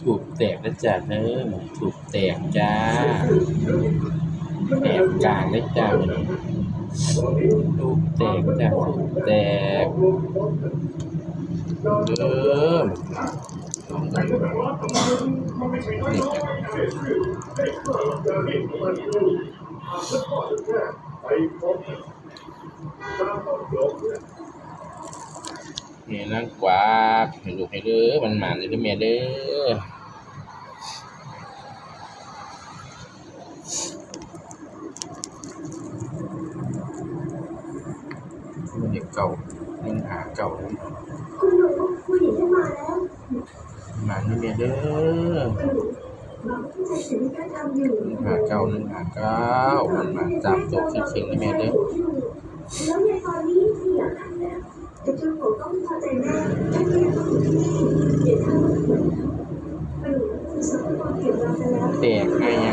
ທູບແຕກແລ້ວຈ້າເດີ ທູບແຕກຈ້າ ແຕກກາງເລີຍຈ້າ ທູບແຕກຈ້າ ທູບແຕກເດີ ນີ້ ນີ້ນາງກວາກ ໃຫ້ລູກໃຫ້ເດີ ໝານໆເດີແມ່ເດີ ເລກເກົ້າ ໜຶ່ງຫ້າເກົ້າ ໝານເດີແມ່ເດີ ໜຶ່ງຫ້າເກົ້າ ໜຶ່ງຫ້າເກົ້າ ໝານໆ ສາມໂຕເຄັ່ງໆເດີແມ່ເດີ ແຕກໄອ້ຫຍັງ